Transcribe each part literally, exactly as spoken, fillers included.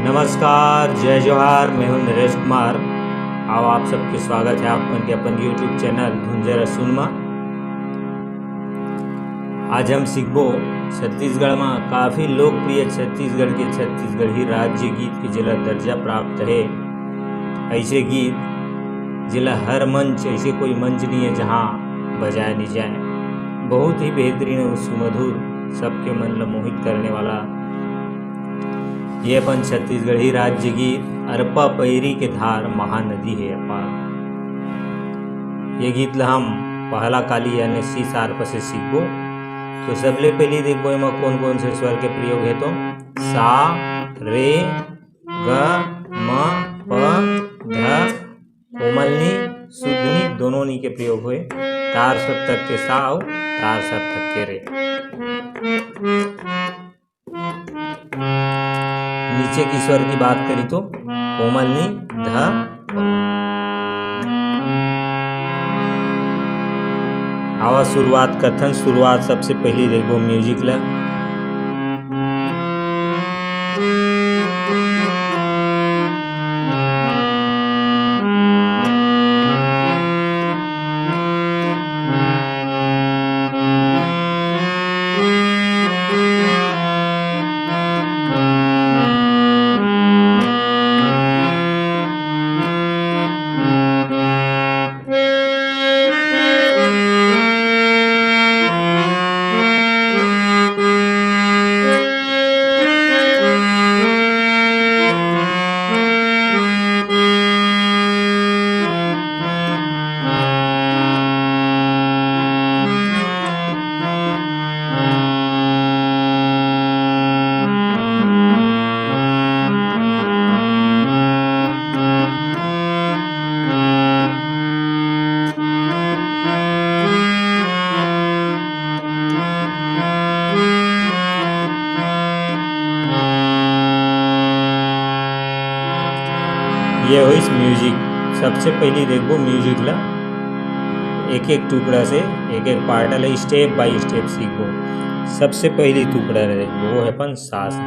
नमस्कार, जय जोहार, मैं हूं नरेश कुमार। आओ, आप सबके स्वागत है आप मन के अपन YouTube चैनल धुंझर असुन मा। आज हम सीखबो छत्तीसगढ़ मा काफी लोकप्रिय छत्तीसगढ़ के छत्तीसगढ़ी राज्य गीत के जेला दर्जा प्राप्त है, ऐसे गीत जेला हर मंच, ऐसे कोई मंच नहीं है जहाँ बजाया नहीं जाए। बहुत ही बेहतरीन और सुमधुर, सबके मन ला मोहित करने वाला ये अपन छत्तीसगढ़ी राज्य गीत अरपा पैरी के धार महानदी है अपार। ये गीत ला हम पहला काली यानी सी सार पर से सीखबो। तो सबले पहले देखबो एमा कौन कौन से स्वर के प्रयोग है। तो सा, रे, ग, म, प, ध, कोमलनी, शुद्धनी, दोनों नी के प्रयोग होए। तार सप्तक के सा अउ तार सप्तक के रे। नीचे की स्वर की बात करी तो कोमलनी, ध, प। आवा शुरुआत करथन। शुरुआत सबसे पहले देखबो म्यूजिक ला। ये होइस म्यूजिक। सबसे पहली देखबो म्यूजिक ला, एक एक टुकड़ा से, एक एक पार्ट ला step by step सीखबो। सबसे पहली टुकड़ा ला देखबो, वो है अपन सा से।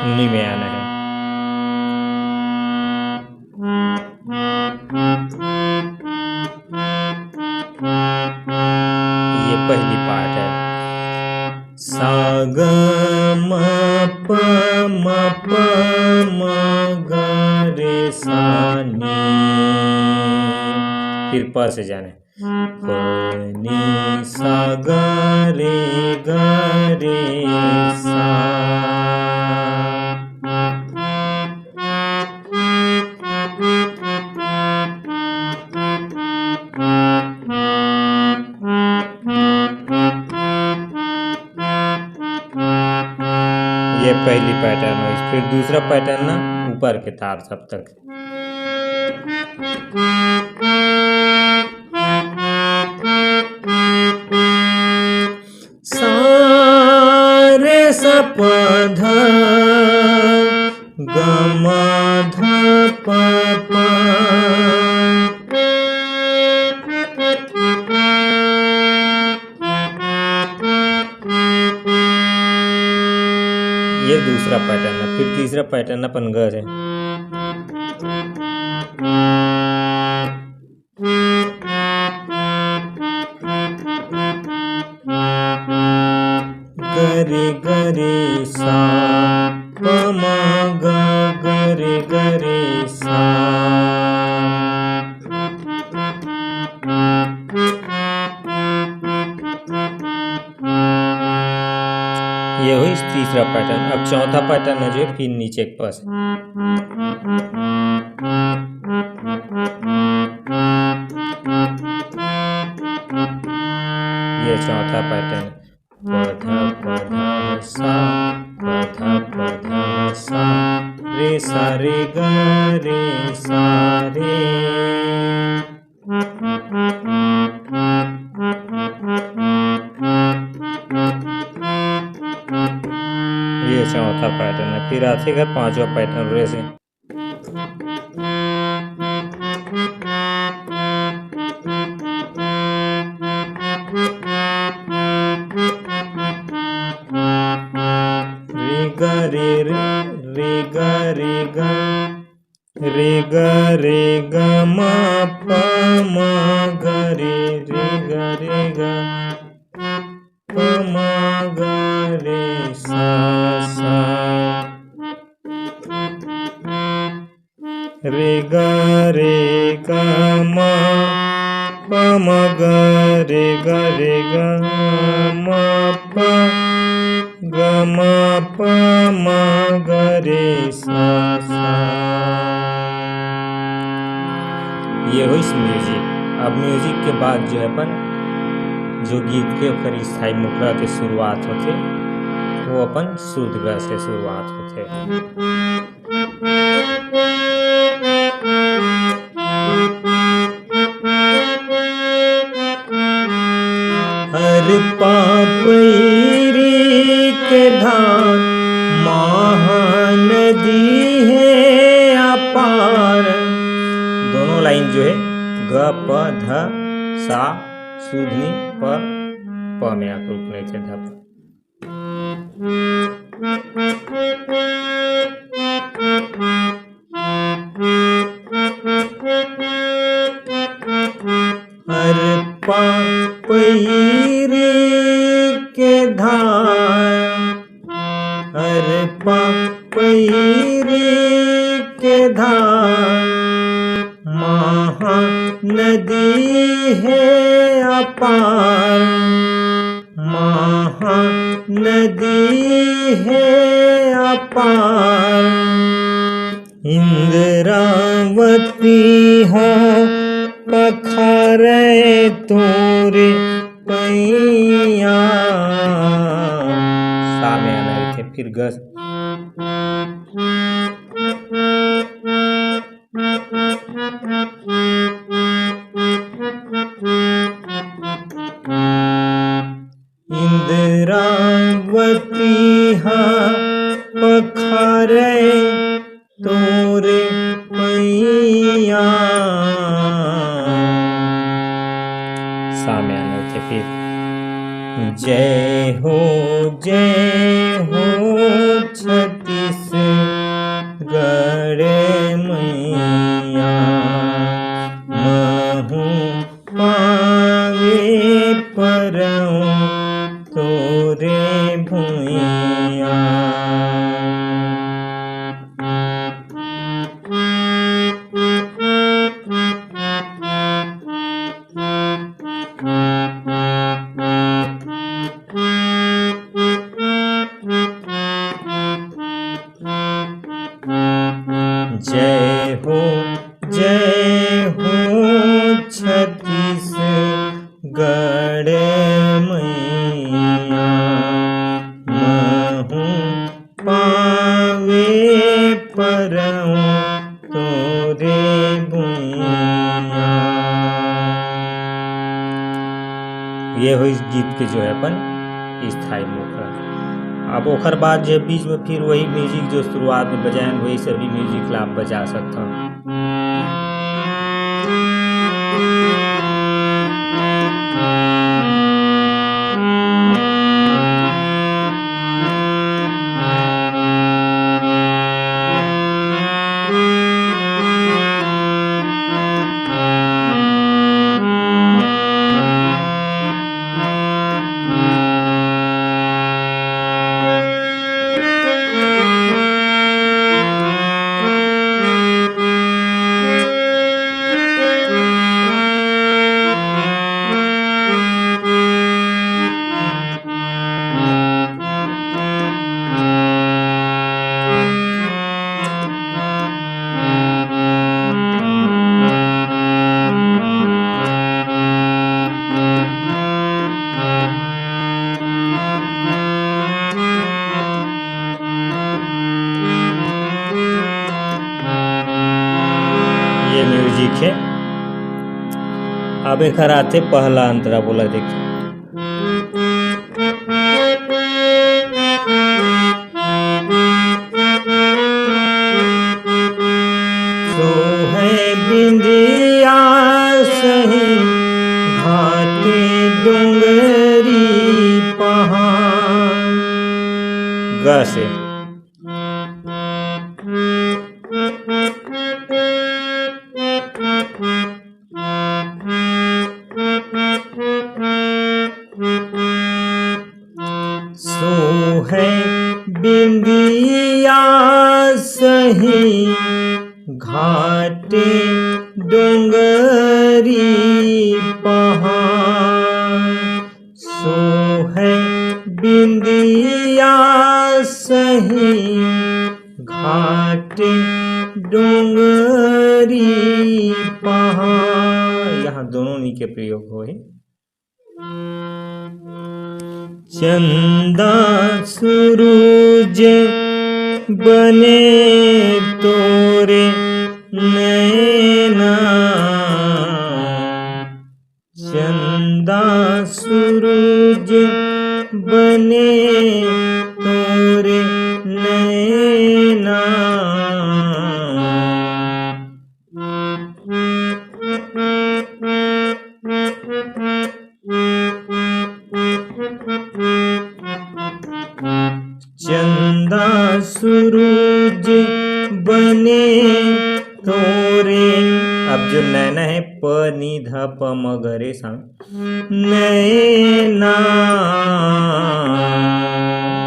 नी में आना है। ये पहली पार्ट है। सा ग म प म प म ग रे सा नी। फिर प से जाने। प नी सा ग रे ग रे सा। ये पहली पैटर्न है। फिर दूसरा पैटर्न ना, ऊपर के तार सप्तक। सा रे सा प ध ग म ध प प। ये दूसरा पैटर्न है। फिर तीसरा पैटर्न अपन ग से। ग रे ग रे सा, प म ग, ग रे ग रे सा। ये होइस तीसरा पैटर्न। अब चौथा पैटर्न है जो फिर नीचे के पास। ये चौथा पैटर्न। प ध प ध सा, प ध प ध सा, रे सा रे ग रे सा रे। ये चौथा पैटर्न है। फिर आथे घर पांचवा पैटर्न रे से। रे ग रे रे, रे ग रे ग, रे ग रे ग म प म ग रे, रे ग रे ग प म ग रे सा सा। रे ग रे ग म प म ग रे ग रे ग म प ग म प म ग रे सा सा। ये होइस म्यूजिक। अब म्यूजिक के बाद जो है अपन जो गीत के ओकर स्थाई मुखड़ा के शुरुआत होथे, वो अपन शुद्ध ग से शुरुआत होथे। हर पापईरी के धार महानदी हे अपार। दोनों लाइन जो है ग प ध सा शुद्ध नी, प प में आकर रुकने थे, ध प। हर पापईरी के धार, हर पापईरी के धार महानदी हे अपार, महानदी हे अपार। इंद्रावती ह पखारे तोरे पैया। सा में आना रहिथे, फिर ग। इंद्रावती ह पखारे तोरे पैया। सा में आना रहिथे फिर। जय हो, जय हो छत्तीसगढ़ मैया, महूँ पावे परौं तोरे भुइयां। जय हो, जय हो छत्तीसगढ़ मैया, महूँ पावे परौं तोरे भुइयां। ये होइस गीत के जो है अपन स्थाई मुखड़ा। अब ओकर बाद जो बीच में फिर वही म्यूजिक जो शुरुआत में बजायन, वही सभी म्यूजिक ला आप बजा सकत हव। ये म्यूजिक है। अब एखर आथे पहला अंतरा, बोला देखिए। सोहे बिंदी सही घाटे डोंगरी पहाड़। ग से। सोहै बिंदिया सही घाटे डोंगरी पहाड़। सोहै बिंदिया सही घाटे डोंगरी पहाड़। यहाँ दोनों नी के प्रयोग होही। चंदा सुरुज बने तोरे नैना, चंदा सुरुज बने तोरे नैना। चंदा सुरुज बने तोरे। अब जो नैना है, प नी ध प म ग रे सा, नैना।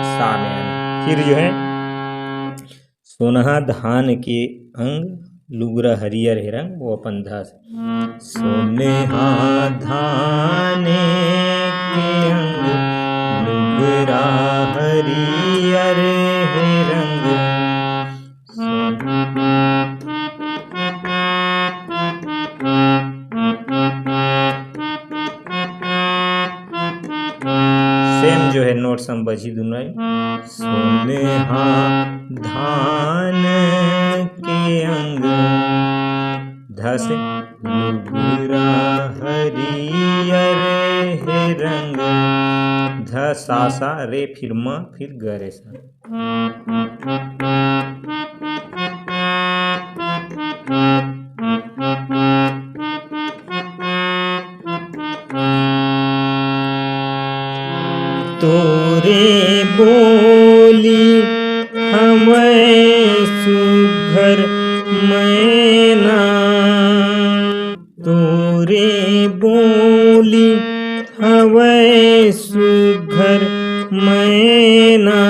सा में आना। फिर जो है, सोनहा धान के अंग, लुगरा हरियर हे रंग, वो अपन ध से। सोनहा धान के अंग, लुगरा हरियर हे रंग। सेम जो है, नोट सम बजी दुनों। सोनहा धान के अंग, ध से। लुगरा हरियर हे रंग, ध सा सा रे, फिर म, फिर ग रे सा। तोरे बोली हवय सुघर मैना, तोरे बोली हवय सुघर मैना।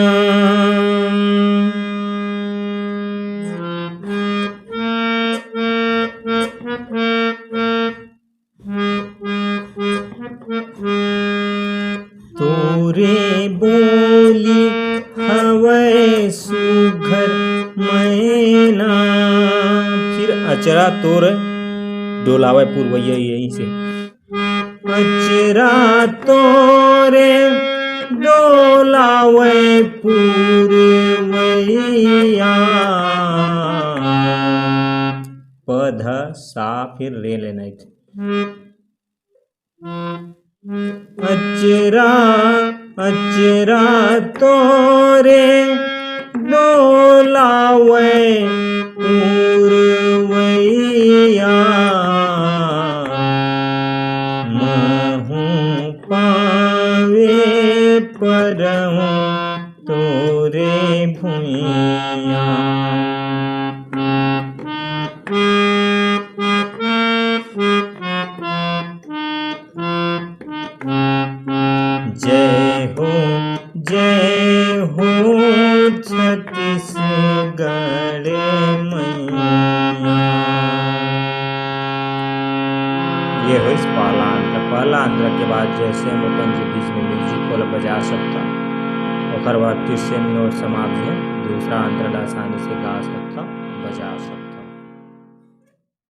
तोरे बोली हवय सुघर मैना। फिर अचरा तोर डोलावय पुरवैया, यहीं से। अचरा तोरे डोलावय पुरवैया। प ध सा, फिर रे लेना इथे। अचरा, अचरा तोरे डोलावय पुरवैया, महूँ पावे परहूँ तोरे भुइयां। जय हो, जय हो छत्तीसगढ़ मैया। ये होइस पहला अंतरा। पहला अंतरा के बाद जैसे हम अपन जे बीच में music वाला बजा सकता, ओकर बाद फिर से नोट समाप्त है, दूसरा अंतरा ला आसानी से गा सकता, बजा सकता।